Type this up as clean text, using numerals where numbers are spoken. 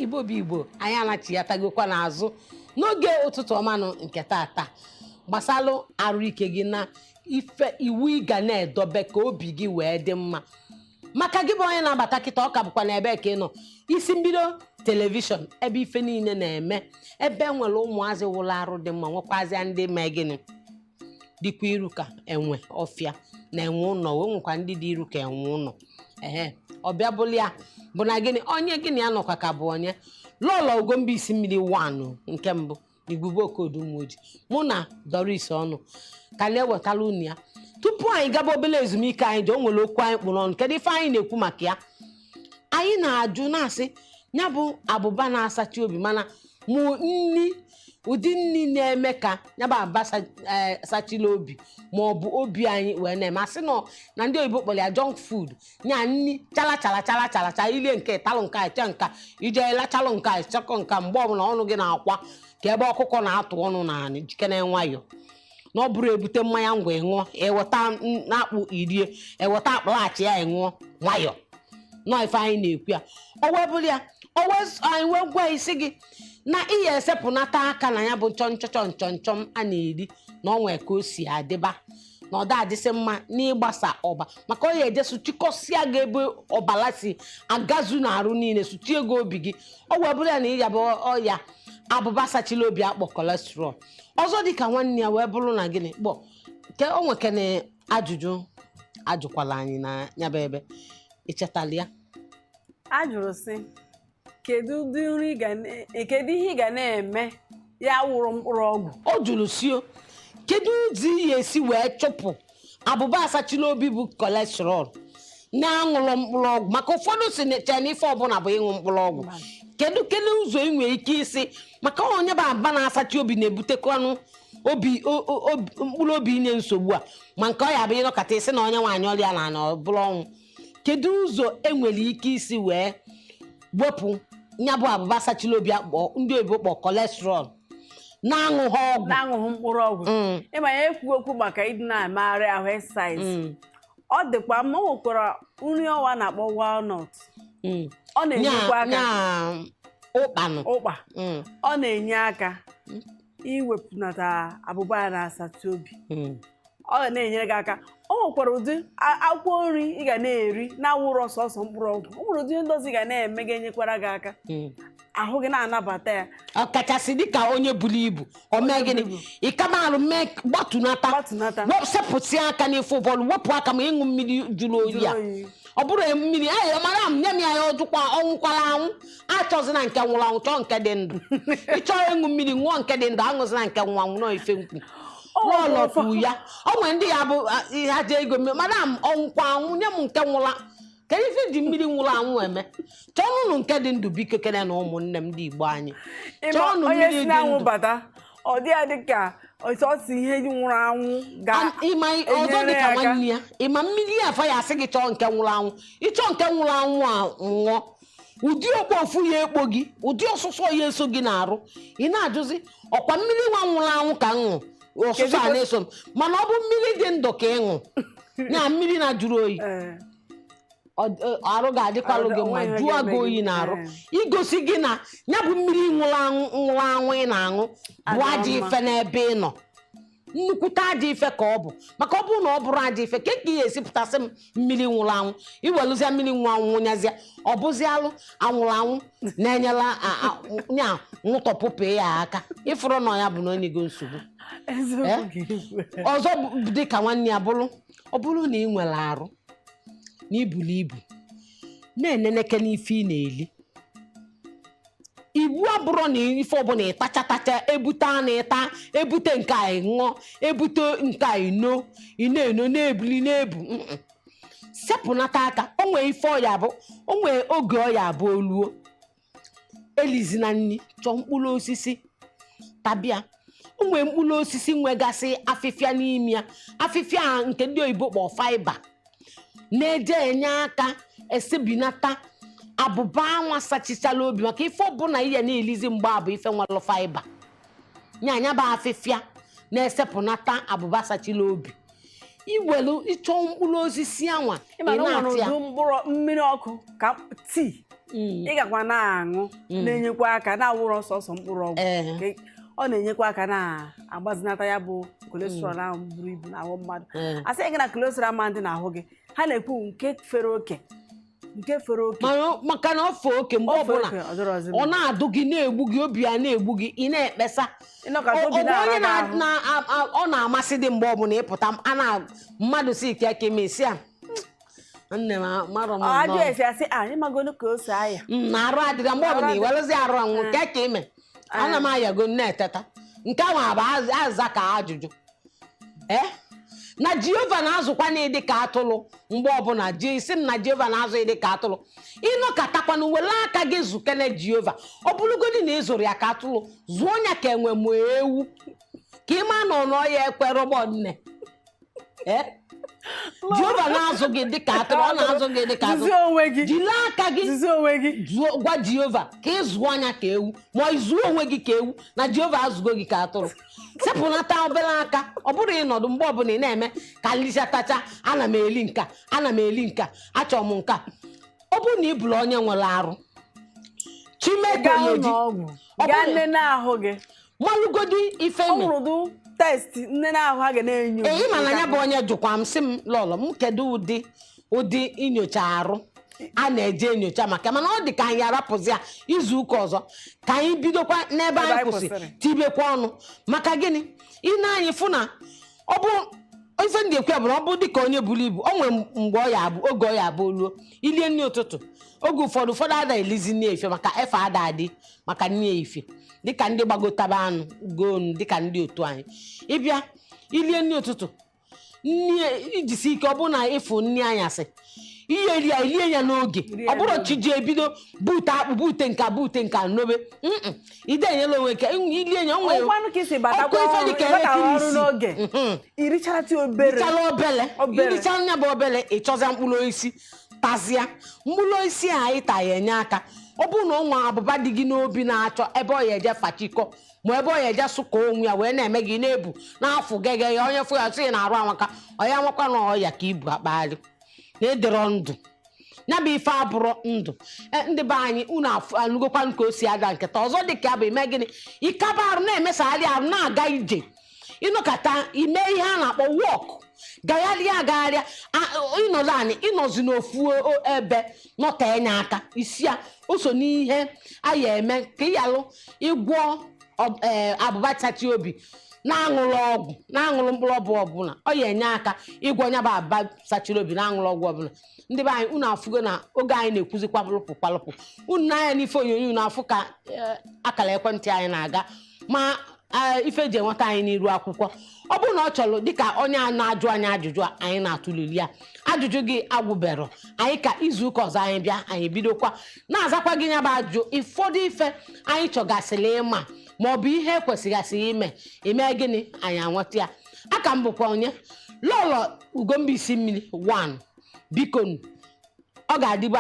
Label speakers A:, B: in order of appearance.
A: Igbo bụ Igbo, anyị anachiatagokwa n'azụ n'oge Ụtụtụ Ọmanụ nke tata gbasalụ arụ ike gị na ife iwu ị ga na-edobe ka obi gị wee dị mma. Maka gị bụ onye na-abata kịta, ọ ka bụkwa na ebe ka ị nọ, Isi Mbido Television, ebe ife niile na-eme, ebe nwere ụmụazị wụrụ arụ dị mma, nwekwazịa ndị mee gịnị, dịkwa iru ka enwe ọfịa na enwe ụlọ, wee nwekwa ndị dị iru ka enwe ụlọ. Ehe, ọbịa bụrụ ya bụ na gịnị, onye gịnị ya nọkwa ka bụ onye Lọlọ Ugomba Isi Mmiri 1 nke mbụ n'Igwugbe Okodu Umuoji, mụ na Doris Ọnụ ka na-ewetara unu ya. Tupu anyị gaba obere ezumike anyị ji, o nwere okwu anyị kpụrụ ọnụ. Kedu ife anyị na-ekwu maka ya? Anyị na-ajụ na-asị ya bụ abụba na-asachi obi, mana mụ nni, ụdị nni na-eme ka ya bụ abụba sachila obi ma ọ bụ obi anyị wee na-eme asị nọ na ndị oyibo kpọrọ ya junk food, nya nni chala chala chala chala chala, ilie nke talụ nke a, che nka ije lachalụ nke a, chekọ nka, mgbe ọbụla ọnụ gị na-akwa ka ebe ọkụkọ na-atụ ọnụ naanị. Jikere nwayọ na ọ bụrụ ebute mmanya ngwa ịṅụọ, eweta akpụ irie, eweta akpụlaghachi ya ịṅụọ nwayọ. Nọọ ife anyị na-ekwu ya, o wee bụrụ ya, o wee anyị wee gwa isi gị na ihe esepụnata aka na ya bụ nchọ nchọchọ nchọ nchọm a na-eri, na ọ nwee ka o si adịba na ọ da adịsị mma n'ịgbasa ọba, maka ọ ya eje sụchikọsịa gị ebe ọbala si agazu n'arụ niile, sụchie gị obi gị. Ọ wee bụrụ ya na ịya bụ ọya abụba sachila obi akpọ cholesterol. Ọzọ dịka nwanne ya wee bụrụ na gịnị kpọ ke o nwekene ajụjụ ajụkwala anyị na ya bụ ebe ichetala ya.
B: A jụrụ sị, kedu ụdị nri ị ga kedu ihe ị ga na-eme ya wụrụ mkpụrụ ọgwụ?
A: O jụrụ sio, kedu ụzọ ị ga-esi wee chụpụ abụba asachila obi bụ cholesterol na-aṅụlọ mkpụrụ ọgwụ? Maka ụfọdụ si chee na ife ọbụla bụ ịṅụ mkpụrụ ọgwụ. Kedu ụzọ ị nwere ike isi, maka onye bụ aba na-asachi obi na-ebutekwanụ obi mkpụrụ obi inye nsogbu a, ma nke ọ ya bụ ịnọkọta isi na onye nwaanyị ọrịa na ana ọ bụrụ ọnwụ. Kedu ụzọ enwere ike isi wee wepụ ya bụ abụba sachila obi akpọ ndị oyibo kpọ cholesterol na-aṅụghị ọgwụ?
B: Na-aṅụghị mkpụrụ ọgwụ. Ịma ya ekwu okwu maka ịdị na-emegharị ahụ, exercise. Ọ dịkwa mma. O nwekwara nri ọwa na-akpọ walnut. Ọ na-enyekwa aka.
A: Nya ụkpanụ.
B: Ụkpa. Ọ na-enye aka iwepụnata abụba ya na-asatụ obi. Ọ ga na-enyere gị aka. O nwekwara ụdị akwụkwọ nri ị ga na-eri na-awụrọ sọsọ mkpụrụ ọgwụ. O nwere ụdị ihe ndị ọzọ ị ga na-eme ga-enyekwara gị aka, ahụ gị na-anabata ya.
A: Ọkachasị dịka onye buru ibu, o mee gịnị?
B: Buru ibu.
A: Ịkaba mee gbatunata.
B: Gbatunata.
A: Sepụsị aka n'ife ụfọdụ, wepụ aka ma ịṅụ mmiri jụrụ oyi a.
B: Jụrụ oyi.
A: Ọ bụrụ mmiri anyị mara m nye m ya, ya ọjụkwa ọnwụkwara anwụ, achọzina nke nwụrụ anwụ, chọọ nke dị ndụ. Ịchọọ ịṅụ mmiri, ṅụọ nke dị ndụ, aṅụzina nke nwụrụ anwụ. Nọọ ife nkwu
B: Ọ
A: lọlọ
B: nwere
A: kwu ya, o nwere ndị ya bụ ihe ha jee ego mmiri, madam ọnwụkwa anwụ, nye m nke nwụrụ. Kedu ife ji mmiri nwụrụ anwụ eme? Chọọnụnụ nke dị ndụ, biko. Kene na ụmụnne m ndị Igbo anyị,
B: Ịma
A: chọọnụ
B: onye
A: mmiri
B: si
A: dị
B: n'anwụ
A: ndụ.
B: bata, ọ dị ya dị ka sọsọ ihe nwụrụ anwụ
A: Ịma ọzọ
B: ga-enyere
A: dị ka
B: ya aka.
A: nwanne ya, ịma mmiri ya afa ya asị gị chọọ nke nwụrụ anwụ. Ịchọọ nke nwụrụ anwụ a nwụọ, ụdị okpofu ya ekpo gị, ụdị ọsụsọ ya eso gị na-arụ, ị na-ajụzi ọkwa mmiri nwa nwụrụ anwụ ka m ṅụ, ọsụsọ a na-eso m. Mana ọ bụ mmiri dị ndụ ka ị ṅụ ya, mmiri na-jụrụ oyi, arụ ga-adịkwalụ gị mma,
B: Onwe ihe
A: jụọ
B: ga-eme
A: gị
B: gị.
A: oyi na-arụ, igosi gị na ya bụ mmiri nwụrụ anwụ nwụrụ anwụ ị na-aṅụ bụ
B: Adịrọ
A: ajọ
B: mma.
A: ife n'ebe ị nọ, nnukwute ajọ ife ka ọ bụ. Maka ọ bụrụ na ọ bụrụ ajọ ife ka ị ga-esi pụtasị m mmiri nwụrụ anwụ, iwelụzia mmiri nwụrụ anwụ nwụnyazie, ọ bụzialụ anwụrụ anwụ na-enyela nya nwụtọpụpụ ya aka, ịfụrụ na ya bụ na onye go nsogbu.
B: Eziokwu ka ikwu.
A: Ọzọ dị ka nwanne ya bụrụ, ọ bụrụ na ị nwere arụ na ibulu ibu, na-eneneke n'ife ị na-eli. Iwu abụrụ na ife ọbụla ịtachatacha, ebute anụ ịta, ebute nke a ị ṅụọ, ebute nke a ino, ị na-eno na-ebuli na-ebu. Sepụnata aka. O nwee ife ọya bụ, o nwee oge ọya bụ oluo, elizina nri, chọọ mkpụrụ osisi tabịa. O nwee mkpụrụ osisi nwegasị afịfịa n'ime ya, afịfịa a nke ndị oyibo kpọ fiber, na-eje enye aka esebinata abụba anwa sachichala obi. Maka ife ọbụla ihe na-elizi mgbe a bụ ife nwere fiber, nya bụ afịfịa na-esepụnata abụba sachila obi. Iwelu ịchọ mkpụrụ osisi anwa,
B: Ị ma
A: ị
B: na o nwere
A: na-atị ya.
B: ụdị mkpụrụ mmiri ọkụ ka tii ị gakwa na-aṅụ na-enyekwa aka, na-awụrọ sọsọ mkpụrụ ọgwụ. Ọ na-enyekwa aka na-agbazinata ya bụ cholesterol ahụ buru ibu n'ahụ mmadụ. A sị gị na cholesterol ama ndị n'ahụ gị, ha na-ekwu nke fere oke, nke fere oke.
A: Maka na ọ fee oke mgbe
B: O fere
A: ọbụla,
B: oke, ọ dịrọzi
A: ọ
B: mma.
A: na-adụ gị, na-egbu gị, obi ya na-egbu gị, ị na-ekpesa.
B: Ịnọkọta, obi
A: Ọ bụ
B: na-ara
A: onye
B: gị ahụ.
A: ọ na-amasị dị mgbe ọbụla ịpụta, a na mmadụ si ike ka emesi a, nne m marọ m
B: Ọ ajụ
A: nnọọ.
B: esi asị anyị magonu ka o si aya.
A: Na arụ adịghị mgbe ọbụla
B: Arụ.
A: iwerezi arụ anwụ nke ka ime, ana m ayago na-eteta nke ahụ abụ aza ka ajụjụ. Ee, na Jehova na-azụkwa na ịdị ka atụrụ mgbe ọbụla ji isi m na Jehova na-azụ ịdị ka atụrụ. Ịnọkatakwana were aka gị zukene Jehova, ọ bụrụgodị na ị zụrụ ya ka atụrụ, zụọ ya ka enwe mụ ewu, ka ị ma na ọ nọ ya ekwere ụgbọ nne. Ee, Jehova na-azụ gị dị ka atụrụ, ọ na-azụ gị dị ka atụrụ.
B: Zuzie onwe gị.
A: Jiri aka gị
B: Zuzie onwe gị.
A: Gwa Jehova ka ị zụọ anya ka ewu, ma ị zụọ onwe gị ka ewu, na Jehova azụgo gị ka atụrụ. Sepụnata obere aka, ọ bụrụ ịnọdụ mgbe ọbụla ị na-eme ka nlicha tacha, ana m eli nka, ana m eli nka, achọrọ m nka. Ọ bụrụ na ị bụrụ onye nwere arụ Chineke
B: Gaa
A: ya eji
B: ụlọ ọgwụ.
A: Ọ
B: Gaa nlele ahụ gị.
A: Malụgodi ife
B: Ọ
A: me.
B: nwere ụdị test nnene ahụ ha ga na-enyo.
A: Ee, ị ma na ya bụ onye jụkwa m, sị m, lọlọ m, kedu ụdị inyocha arụ a na-eje enyocha maka, mana ọ dị ka anyị arapụzi ya izu ụka ọzọ, ka anyị bidokwa n'ebe anyị
B: anyị
A: kwụsị
B: kwụsịrị.
A: Tibekwa ọnụ maka gịnị? Ị na-anyị fụ na ọ bụ ife ndị ekwe bụ na ọ bụ dịka onye buru ibu, o nwere mgbe ọ ya abụ oge ọ ya abụ oluo ilie nri ụtụtụ. Oge ụfọdụ ada elizi nri efe maka efe ada adị maka nri efe, dịka ndị gbagotaba anụ gonu, dịka ndị otu anyị ịbịa ilie nri ụtụtụ, nni ijisi ike, ọ bụrụ na ịfụ nri anyasị ihe rie ya, ilie ya n'oge.
B: Rie ya
A: Ọ bụrụ
B: n'oge.
A: chi ji ebido bute akpụ, bute nka, bute nka nobe ide enyela onwe ka ilie ya o nwere
B: Ọkwanụ ka isi
A: ọkụ
B: batakwa
A: ife
B: ọrụ,
A: dịka
B: ịbatara
A: elekere
B: ọrụ
A: isii.
B: n'oge, irichara tii obere.
A: Richara obele.
B: Obere.
A: Irichara nya bụ obele, ịchọzịa mkpụrụ osisi, tazịa mkpụrụ osisi a anyị ta ya enye aka. Ọ bụrụ na ọ nwe abụba dị gị n'obi na-achọ ebe ọ ya eje fachikọ, ma ebe ọ ya eje sụkọ onwe ya wee na-eme gị na-ebu n'afọ gege ya, onye fụ ya sị na arụ anwaka ọ ya nwakwa na ọya ka ibu akpagharị na ịdịrọ ndụ ya bụ ife abụrụ ndụ. Ndị be anyị, unu anụgokwanụ ka o si ada nkịta ọzọ dị ka ya bụ ime gịnị, ịkaba arụ na-emesagharị arụ, na-aga ije, ịnọkata ime ihe a na-akpọ wọk, gagharịa agagharịa, ịnọdụ anị ịnọzi n'ofu ebe nọte enye aka isi ya o so n'ihe a ya eme ka ịyalụ ịgwọ abụba chachi obi na-aṅụrụ ọgwụ, na-aṅụrụ mkpụrụ ọgwụ ọbụla. Ọ ya enye aka ịgwọ onye bụ abụba sachiri obi na-aṅụrụ ọgwụ ọbụla. Ndị be anyị, unu afụgo na oge anyị na-ekwuzi kwalụpụ kwalụpụ. Unu n'anya n'ife onyonyo, unu afụ ka akara ekwentị anyị na-aga, ma ife eji enweta anyị n'iru akwụkwọ. Ọ bụrụ na ọ chọrọ dịka onye a na-ajụ anyị ajụjụ a, anyị na-atụlili ya ajụjụ gị agwụbero anyị ka izu ụka ọzọ anyị bịa, anyị bidokwa na-azakwa gị ya bụ ajụjụ. Ụfọdụ ife anyị chọgasịrị ịma ma ọ bụ ihe ekwesịgasịrị ime, ime gịnị, anyị anweta ya. Aka m bụkwa onye lọlọ Ugombisi mmiri 1. Biko, ọ ga-adịgbu.